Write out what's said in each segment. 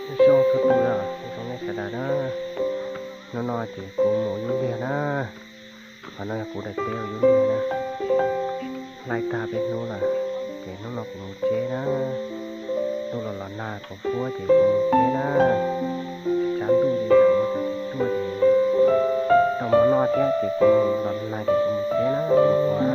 Nyob zoo txhua tus na, nyob zoo nej sawv daws na. Hnub no ces kuv mus yub liag na. Qhov no yog kuv daim teb uas yub liag na. Laij tag peb hnub lawm, ces hnub no kuv mus tsev na. Ntuj los los nag kuv fuab ces kuv mus tsev na. Tshav ntuj ces tsam mus tsev tuaj ces tau mov noj thiab ces kuv los nag ces kuv mus tsev na, mus ua.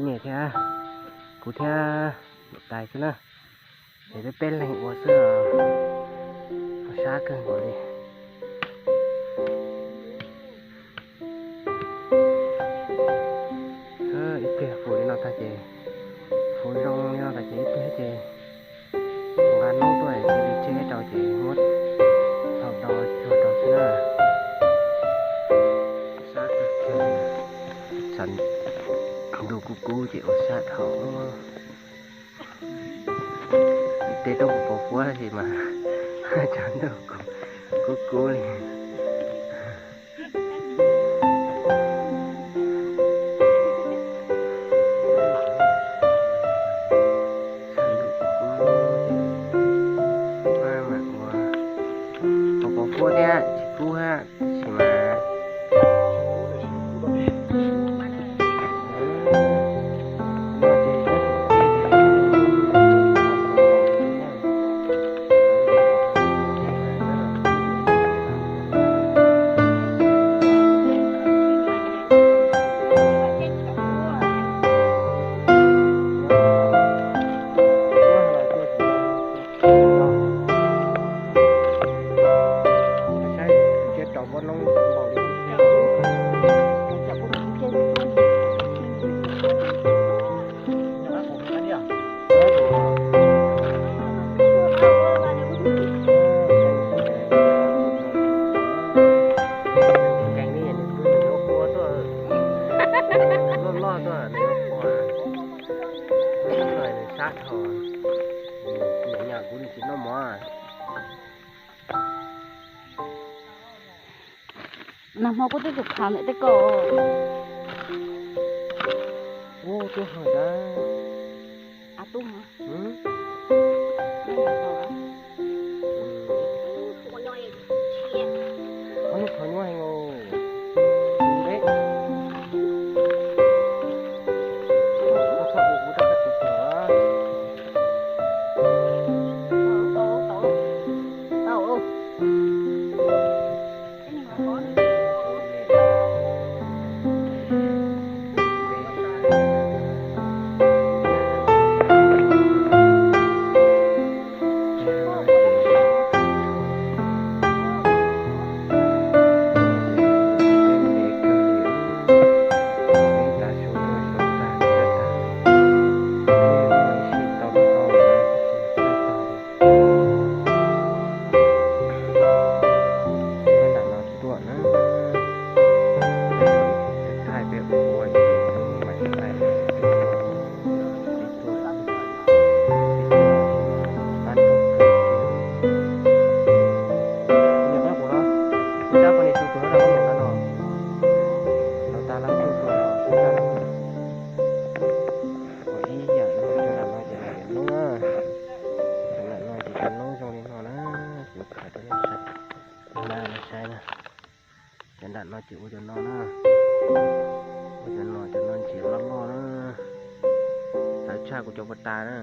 Niam thiab kuv thiab niam tais xwb na, ces peb peb leeg ua xwb, sab kawg nkaus li. Ib pliag fuv li no tag ces, fuv zoo li no tag ces ib pliag ces nqa noob tuaj cia li tseb rau ces muab tau do cuag rau xwb na. Sab kawg, ntuj kub kub ces ua sab dhau. Tej roob puas pos huab tab sis mas tshav ntuj kub kub li. Pos pos huab thiab tsis kub thiab tab sis mas Loj loj tuaj nws ua qhua, nws sab dhau, nws nyam kuv nws tsis noj mov. Nag hmo kuj twb tus khav ntawm tej ko. Ua tub hawm dab. A tub hawm. Ob lub qhov nyuaj heev os. Tus deb. Koj txhob ua kuv rab qaj tus kawg os. Tuaj na, thaij peb ua, mas thaij peb tuaj, peb tuaj, pab tuaj kawg kiag. Nyuam qhuav kuv los, kuv tab poj niam tus tuag los mus no, los tas lawm tus tuag los kuv tab. Ua ib yam no, cov nram no ces yog cov noob na, cov nram no ces cov noob zoo li no na, kuv khav rau nej saib, na saib na. Cov nram no ces ua cov no na, ua cov no, cov no ntses loj loj na, txawv tshaj kuv cov puas tas na.